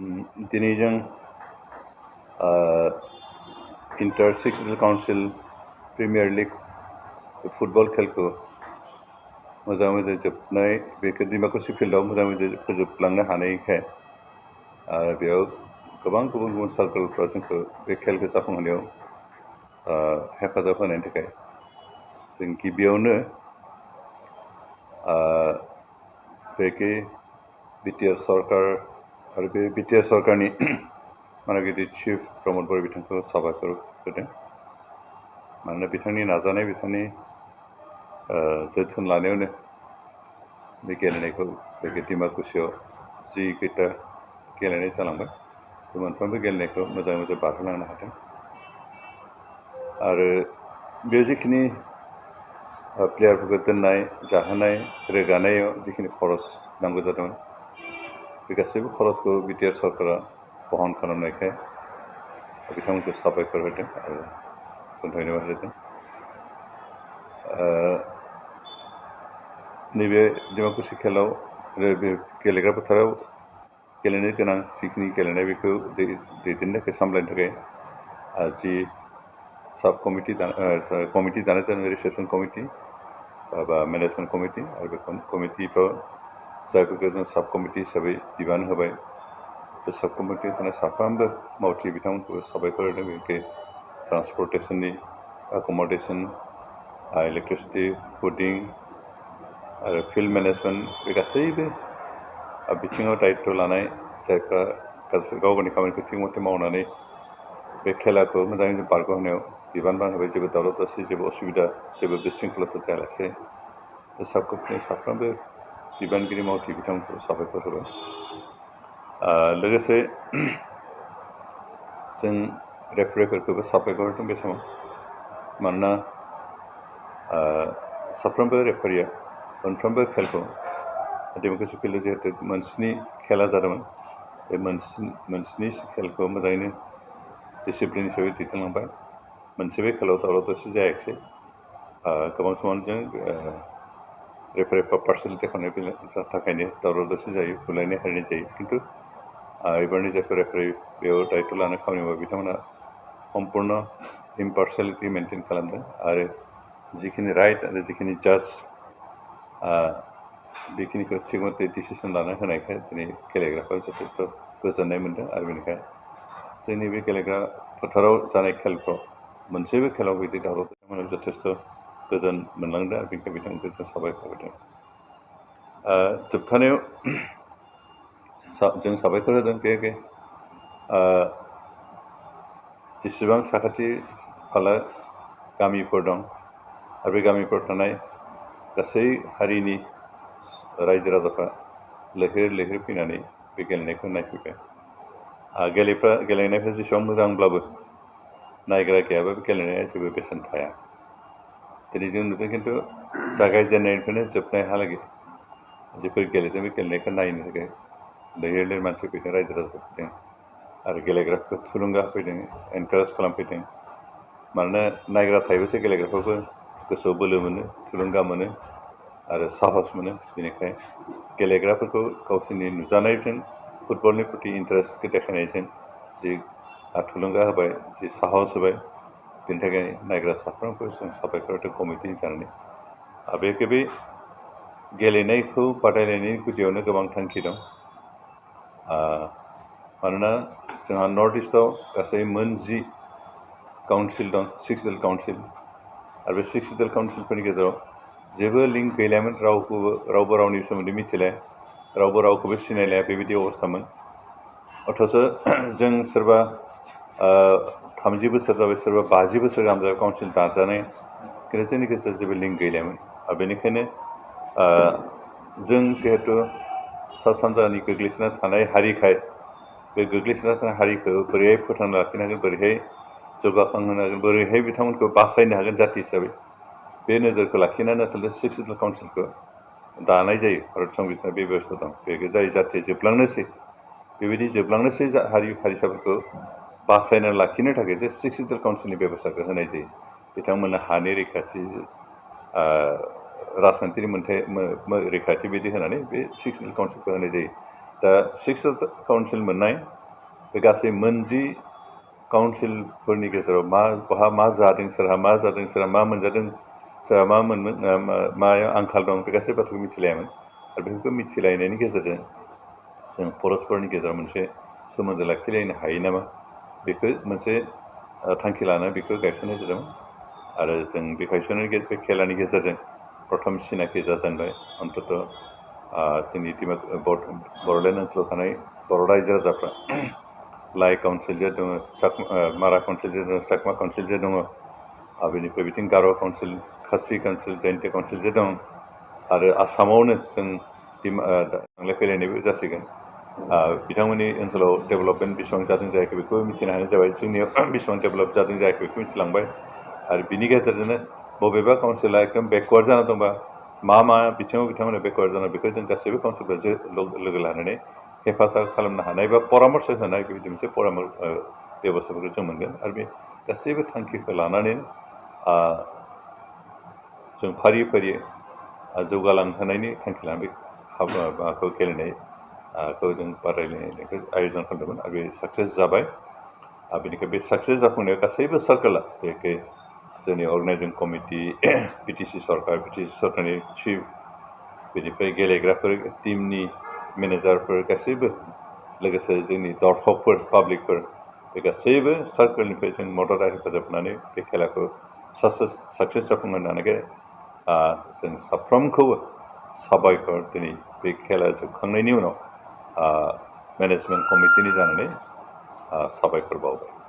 दिनै जों inter sectional council premier league football खेलखौ मोजां जोबनाय बेखौ डिमाकुसि फिल्डआव मोजां फोजोबलांनो हानायखाय बेयाव गोबां गुबुन सार्कलफ्रा जोंखौ बे खेलखौ जाफुंहोनायाव हेफाजाब होनायनि थाखाय जों गिबियावनो बेखि बिटिआर सरकार आरो बे बिटिआर सरकारनि मानगिरि चिफ प्रमद बर बिथांखौ साबायखर होदों मानोना बिथांनि नाजानाय बिथांनि जोथोन लानायावनो बे गेलेनायखौ बे डिमाकुसियाव जि खैथा गेलेनाय जालांबाय बे मोनफ्रोमबो गेलेनायखौ मोजां बारहोलांनो हादों आरो बेयाव जिखिनि प्लेयारफोरखौ दोननाय जाहोनाय रोगानायाव जिखिनि खरस नांगौ जादोंमोन बे गासैबो खरसखौ बिटिआर सरकारा बहन खालामनायखाय बिथांमोनखौ साबायखर होदों आरो जों धन्यबाद होदों नैबे डिमाकुसि खेलाव बे गेलेग्रा फोथाराव गेलेनो गोनां जिखिनि गेलेनाय बेखौ दैदेननो थाखाय सामलायनो थाखाय जि साब कमिटि दानाय जादों रिसेपसन कमिटि बा मेनेजमेन्ट कमिटि आरो बे कमिटिखौ जायफोरखौ जों साब कमिटि हिसाबै बिबान होबाय बे साब कमिटियाव थानाय साफ्रोमबो मावथि बिथांमोनखौ साबायखर होदों बेखि ट्रान्सपर्टेसननि एकमडेसन इलेक्ट्रिसिटि फुडिं आरो फिल्ड मेनेजमेन्ट बे गासैबो बिथिङाव दायित्व लानाय जायफ्रा गाव गावनि खामानिखौ थिग मथे मावनानै बे खेलाखौ मोजाङै बारग'होनायाव बिबान होबाय जेबो दावराव दावसि जेबो असुबिदा जेबो बिशृंखलता जायालासे बे साब कमिटिनि साफ्रोमबो बिबानगिरि मावथि बिथांमोनखौ साबायखर होबाय लोगोसे जों रेफारिफोरखौबो साबायखर होदों बे समाव मानोना साफ्रोमबो रेफारिया मोनफ्रोमबो खेलखौ डिमाकुसि फिल्डआव जिहेतु मोनस्नि खेला जादोंमोन बे मोनस्नि खेलखौ मोजाङैनो डिसिप्लिन हिसाबै दैदेनलांबाय मोनसेबो खेलाव दावराव दावसि जायाखिसै गोबां समावनो जों रेफारिफ्रा पार्सनेलिटि खालामनाय थाखायनो दावराव दावसि जायो बुलायनाय हारिनाय जायो खिन्थु एबारनि जायफोर रेफारि बेयाव दायित्व लानो खामानि मावो बिथांमोना सम्पुर्ण इम्पार्सियेलिटि मेनटेन खालामदों आरो जिखिनि राइट आरो जिखिनि जाज बेखिनिखौ थिग मथे डिसिसन लानो होनायखाय दिनै गेलेग्राफ्रा जथेस्थ' गोजोननाय मोन्दों आरो बेनिखाय जोंनि बे गेलेग्रा फोथाराव जानाय खेलफ्राव मोनसेबो खेलाव बिदि दावराव बिथांमोना जथेस्थ' गोजोन मोनलांदों आरो बेनिखाय बिथांमोनखौ जों साबायखर होदों जोबथानायाव जों साबायखर होदों बे जेसेबां साखाथि फाला गामिफोर दं आरो बे गामिफोराव थानाय गासै हारिनि रायजो राजाफ्रा लैहोर फैनानै बे गेलेनायखौ नायफैबाय गेलेनायफ्रा जेसेबां मोजांब्लाबो नायग्रा गैयाबा बे गेलेनाया जेबो बेसेन थाया दिनै जों नुदों खिन्थु जागायजेननायनिफ्रायनो जोबनायहालागै जिफोर गेलेदों बे गेलेनायखौ नायनो थाखाय लैहोर मानसि फैदों रायजो राजाफोर फैदों आरो गेलेग्राफोरखौ थुलुंगा होफैदों एनकारेज खालामफैदों मानोना नायग्रा थायोबासो गेलेग्राफ्राबो गोसोआव बोलो मोनो थुलुंगा मोनो आरो साहस मोनो बेनिखाय गेलेग्राफोरखौ गावसोरनि नुजानायजों फुटबलनि प्रति इन्टारेस्टखौ देखायनायजों जि थुलुंगा होबाय जि साहस होबाय बेनि थाखाय नायग्रा साफ्रोमखौ जों साबायखर होदों कमिटि जानानै बे गेलेनायखौ बादायलायनायनि गुदियावनो गोबां थांखि दं मानोना जोंहा नर्थ इस्टआव गासै मोन10 काउन्सिल दं 6 सिडल काउन्सिल आरो बे 6 सिडल काउन्सिलफोरनि गेजेराव जेबो लिंक गैलायामोन रावबो रावनि सोमोन्दै मिथिलाया रावबो रावखौबो सिनायलाया बेबायदि अबस्थामोन अथच जों सोरबा 30 बोसोर जाबाय सोरबा 50 बोसोर गाहाम जाबाय काउन्सिल दाजानाय खिन्थु जोंनि गेजेराव जेबो लिंक गैलायामोन बेनिखायनो जों जिहेतु सा सानजानि गोग्लैसोना थानाय हारिखाय बे गोग्लैसोना थानाय हारिखौ बोरैहाय फोथांना लाखिनो हागोन बोरैहाय जौगाखांहोनो हागोन बोरैहाय बिथांमोनखौ बासायनो हागोन जाथि हिसाबै बे नोजोरखौ लाखिनानै आसलथे 6 सिडल काउन्सिलखौ दानाय जायो भारत संबिधानाव बे बेबस्था दं बे जाय जाथिया जोबलांनोसै बेबायदि जोबलांनोसै हारिसाफोरखौ बासायना लाखिनो थाखायसो 6 सिडल काउन्सिलनि बेबस्थाखौ होनाय जायो बिथांमोननो हानि रैखाथि राजखान्थिनि रैखाथि बिदि होनानै बे 6 सिडल काउन्सिलखौ होनाय जायो दा सिक्स काउन्सिल मोननाय बे गासै मोनजि काउन्सिलफोरनि गेजेराव बहा मा जादों सोरहा मा जादों सोरहा मा मोनजादों सोरहा मा मायाव आंखाल दं बे गासै बाथ्राखौ मिथिलायामोन आरो बेफोरखौ मिथिलायनायनि गेजेरजों जों परस्परनि गेजेराव मोनसे सोमोन्दो लाखिलायनो हायो नामा बेखौ मोनसे थांखि लाना बेखौ गायसननाय जादों आरो जों बे गायसननायनि बे खेलानि गेजेरजों प्रथम सिनाखि जाजेनबाय अन्तत जोंनि बड'लेण्ड ओनसोलाव थानाय बर' रायजो राजाफ्रा लाइ काउन्सिल जे दङ मारा काउन्सिल जे दङ चाकमा काउन्सिल जे दङ बेनिफ्राय बिथिं गार' काउन्सिल खासि काउन्सिल जयन्त काउन्सिल जे दं आरो आसामावनो जों थांलाय फैलायनायबो जासिगोन बिथांमोननि ओनसोलाव डेभेलपमेन्ट बेसेबां जादों जायाखै बेखौ मिथिनो हानाय जाबाय जोंनियाव बेसेबां डेभेलप जादों जायाखै बेखौ मिथिलांबाय आरो बिनि गेजेरजोंनो बबेबा काउन्सिला एकदम बेकवार्ड जाना दंबा मा बिथिङाव बिथांमोना बेकवार्ड जाना बेखौ जों गासैबो काउन्सिलफोरा लोगो लानानै हेफाजाब खालामनो हानाय बा परामर्श होनाय बेबायदि मोनसे बेबस्थाफोरखौ जों मोनगोन आरो बे गासैबो थांखिखौ लानानै जों फारि फारि जौगालांहोनायनि थांखि लानानै बे माबाखौ गेलेनायखौ जों बादायलायनायखौ आयजन खालामदोंमोन आरो बे साक्सेस जाबाय बेनिखाय बे साक्सेस जाफुंनायाव गासैबो सार्कोला बेखै जोंनि अर्गेनाइजिं कमिटि बिटिसि सरकारनि चिफ बेनिफ्राय गेलेग्राफोर टिमनि मेनेजारफोर गासैबो लोगोसे जोंनि दर्शकफोर पाब्लिकफोर बे गासैबो सार्कोलनिफ्राय जों मदद आरो हेफाजाब होनानै बे खेलाखौ साक्सेस जाफुंहोनानै जों साफ्रोमखौबो साबायखर दिनै बे खेला जोबखांनायनि उनाव मेनेजमेन्ट कमिटिनि जानानै साबायखर बावबाय